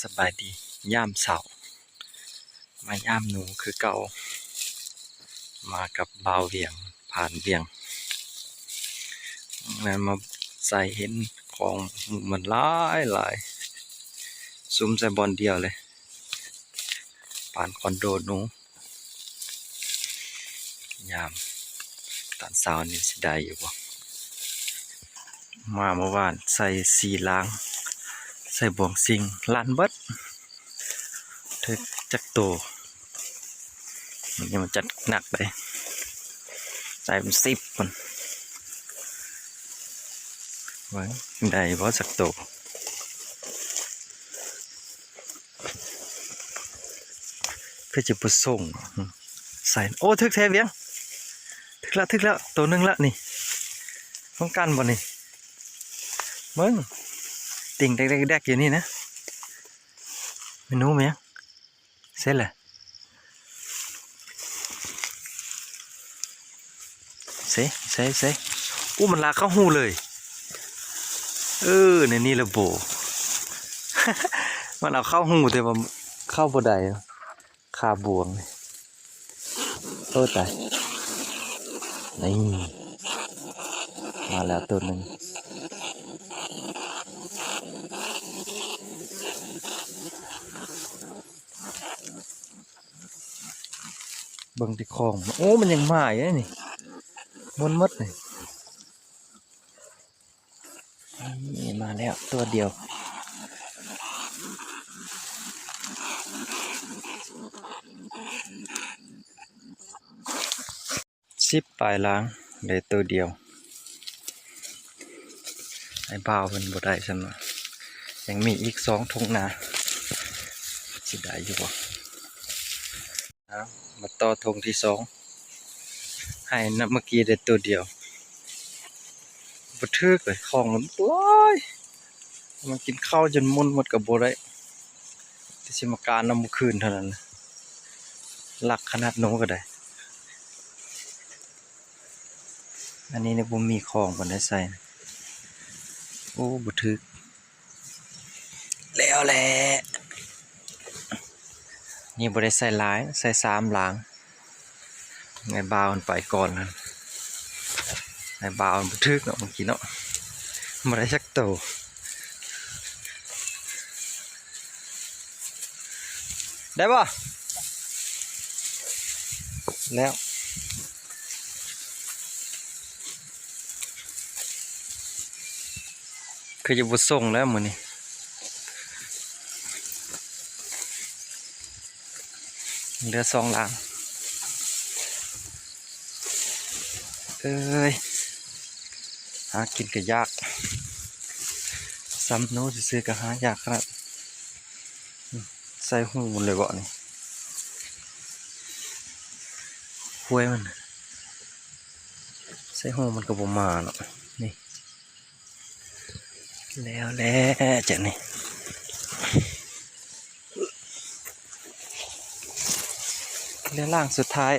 ສະບາຍດີຍາມເຊົ້າ ມາຍາມໜູຄືເກົ່າ ມາກັບບ່າວວຽງ ຜ່ານວຽງ ແມ່ນມາໃສ່ເຫັນຂອງໝູ່ມັນຫຼາຍໆ ສຸມໃສ່ບ່ອນດຽວເລີຍ ປານຄອນໂດໜູ. ຍາມຕອນເຊົ້ານີ້ຊິໄດ້ຢູ່ບໍ່? ມາເມື່ອວານໃສ່ສີ່ລາງ ໃສ່ບ່ວງຊິງລັນເບິດ ຖືກຈັກໂຕ. ມັນຍັງມາຈັດໜັກເດ້ ໃສ່ເປັນສິບພຸ້ນ ເບິ່ງໄດ້ບໍ່ຈັກໂຕ. ຄືຈະບໍ່ສົ່ງ ໃສ່ ໂອ້ ຖືກແທ້ວຽງ ຖືກລະ ຖືກລະ ໂຕໜຶ່ງລະນີ້ ປ້ອງກັນບໍ່ນີ້ ເບິ່ງ ຕິ່ງແດກໆຢູ່ນີ້ນະ ແມ່ນໜູແມ່ນຫຍັງ ເສັດແລ້ວ. ເຊ ເຊ ເຊ ໂອ້ ມັນລາກເຂົ້າຮູເລີຍ ເອີ ໃນນີ້ລະໂບ ມັນເອົາເຂົ້າຮູ ແຕ່ວ່າເຂົ້າບໍ່ໄດ້ ຄາບ່ວງ ໂອ້ ຕາຍ ນີ້ ມາແລ້ວໂຕໜຶ່ງ. ເບິ່ງທີ່ຂອງ ໂອ້ ມັນຍັງມາຢູ່ເດ້ນີ້ ມົນໝົດນີ້ ນີ້ມາແລ້ວຕົວດຽວ ສິບປາຍລາງ ໄດ້ໂຕດຽວ ອ້າຍບ່າວເພິ່ນບໍ່ໄດ້ຊ້ຳ ຍັງມີອີກສອງທົ່ງນາ ຊິໄດ້ຢູ່ບໍ່? ເອົາ ມາຕໍ່ທົ່ງທີສອງ ໃຫ້ນຳເມື່ອກີ້ໄດ້ໂຕດຽວ ບໍ່ຖືກເລີຍ ຂອງມັນຫຼາຍ ມັນກິນເຂົ້າຈົນໝົດໝົດກໍບໍ່ໄດ້ ແຕ່ຊິມາການນຳມື້ຄືນເທົ່ານັ້ນ ລັກຂະໜາດໜູກໍໄດ້. ອັນນີ້ນີ້ບໍ່ມີຂອງປານໃດໃສ່ ໂອ້ ບໍ່ຖືກ ແລ້ວແຫຼະ ນີ້ບໍ່ໄດ້ໃສ່ຫຼາຍ ໃສ່ສາມລາງ ໃຫ້ບ່າວມັນໄປກ່ອນນັ້ນ ໃຫ້ບ່າວມັນບໍ່ຖືກເນາະ ເມື່ອກີ້ເນາະ ບໍ່ໄດ້ຈັກໂຕ ໄດ້ບໍ່? ແລ້ວ ຄືຈະບໍ່ສົ່ງແລ້ວມື້ນີ້ ເຫຼືອສອງຫຼັງ ເອີຍ ຫາກິນກະຍາກ ຊ່ຳໜູຊື່ໆກະຫາຍາກຂະໜາດ ໃສ່ຫູມັນເລີຍເບາະນີ້ ຄວາຍມັນ ໃສ່ຫູມັນກະບໍ່ມາເນາະ ນີ້ ແລ້ວແຫຼະ ຈາກນີ້ ເຫຼືອຫຼັງສຸດທ້າຍ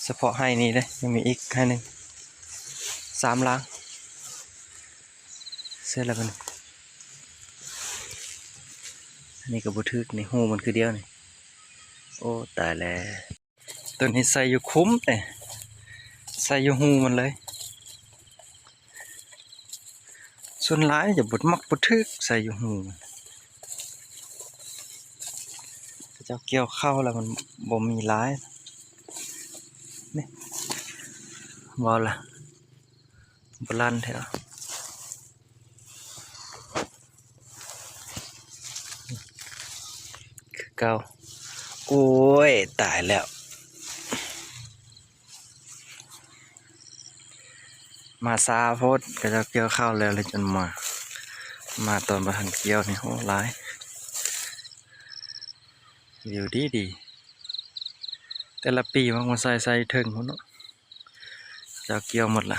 ສະເພາະໄຮ່ນີ້ເດ້ ຍັງມີອີກໄຮ່ໜຶ່ງ ສາມຫຼັງ ເສັດແລ້ວບັດນີ້ ອັນນີ້ກໍບໍ່ຖືກ ນີ້ຫູມັນຄືດຽວນີ້ ໂອ້ ຕາຍແລ້ວ. ໂຕນີ້ໃສ່ຢູ່ຄຸ້ມເດ້ ໃສ່ຢູ່ຮູມັນເລີຍ ສ່ວນຫຼາຍຈະບໍ່ມັກບໍ່ຖືກ ໃສ່ຢູ່ຮູມັນ ເຂົາເຈົ້າກ່ຽວເຂົ້າແລ້ວມັນບໍ່ມີຫຼາຍ ນີ້ ເວົ້າລະ ບໍ່ລັ່ນແທ້ ຄືເກົ່າ ໂອ້ຍ ຕາຍແລ້ວ ມາຊ້າໂພດ ເຂົາເຈົ້າກ່ຽວເຂົ້າແລ້ວ ເລີຍຈົນມາ ມາຕອນບໍ່ທັນກ່ຽວນີ້ ໂອ້ ຫຼາຍ ວິວດີໆ ແຕ່ລະປີມັກມາໃສ່ ໃສ່ເທິງພຸ້ນເນາະ. ເຈົ້າກ່ຽວໝົດລະ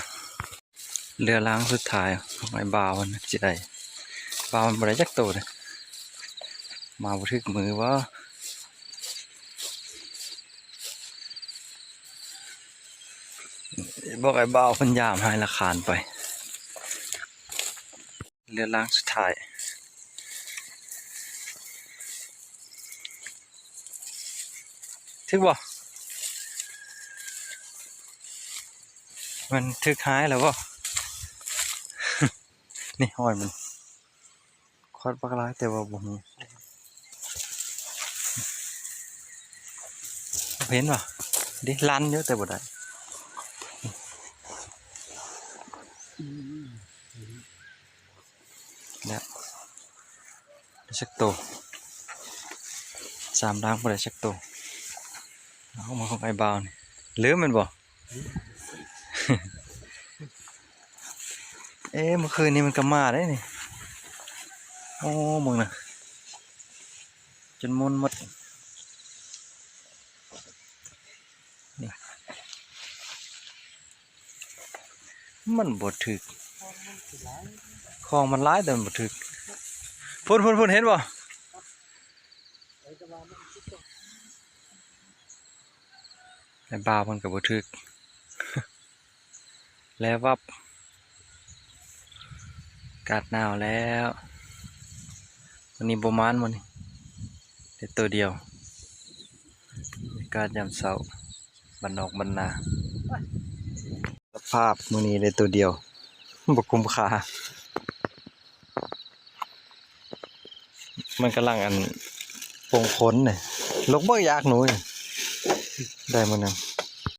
ເຫຼືອຫຼັງສຸດທ້າຍຂອງອ້າຍບ່າວ ມັນຊິໄດ້ ບ່າວມັນບໍ່ໄດ້ຈັກໂຕເດ້ ມາບໍ່ຖືກມື້ບໍ່ ບອກອ້າຍບ່າວເພິ່ນຢາມໃຫ້ລະຄານໄປ. ເຮືອລ່າງສຸດທ້າຍ ຖືກບໍ່? ມັນຖືກຫາຍແລ້ວບໍ່? ນີ້ຮອຍມັນ ຄອດບັກຫຼາຍ ແຕ່ວ່າບໍ່ຮູ້ ເຫັນບໍ່? ເດ້ ລັນຢູ່ ແຕ່ບໍ່ໄດ້ ແລ້ວ ໄດ້ຈັກໂຕ? ສາມດາງບໍ່ໄດ້ຈັກໂຕ. ເອົາ ມາຂອງອ້າຍບ່າວນີ້ ລືມແມ່ນບໍ່? ເອ ມື້ຄືນນີ້ມັນກໍມາໄດ໋ນີ້. ໂອ້ ເບິ່ງນະ ຈົນໝຸ່ນໝົດ ນີ້ ມັນບໍ່ຖືກ ຂອງມັນຫຼາຍແຕ່ມັນບໍ່ຖືກ. ພຸ້ນໆໆ ເຫັນບໍ່? ແຕ່ບ່າວເພິ່ນກໍບໍ່ຖືກ ແລະວັບ ອາກາດໜາວແລ້ວ. ມື້ນີ້ບໍ່ໝານ ມື້ນີ້ໄດ້ໂຕດຽວ. ບັນຍາກາດຍາມເຊົ້າ ບ້ານນອກບ້ານນາ ສະພາບມື້ນີ້ໄດ້ໂຕດຽວ ບໍ່ຄຸ້ມຄ່າ. ມັນກຳລັງ ອັນ ປົງຂົນນີ້ ລົກເບິ່ງຢາກໜູນີ້ ໄດ້ມື້ໜຶ່ງ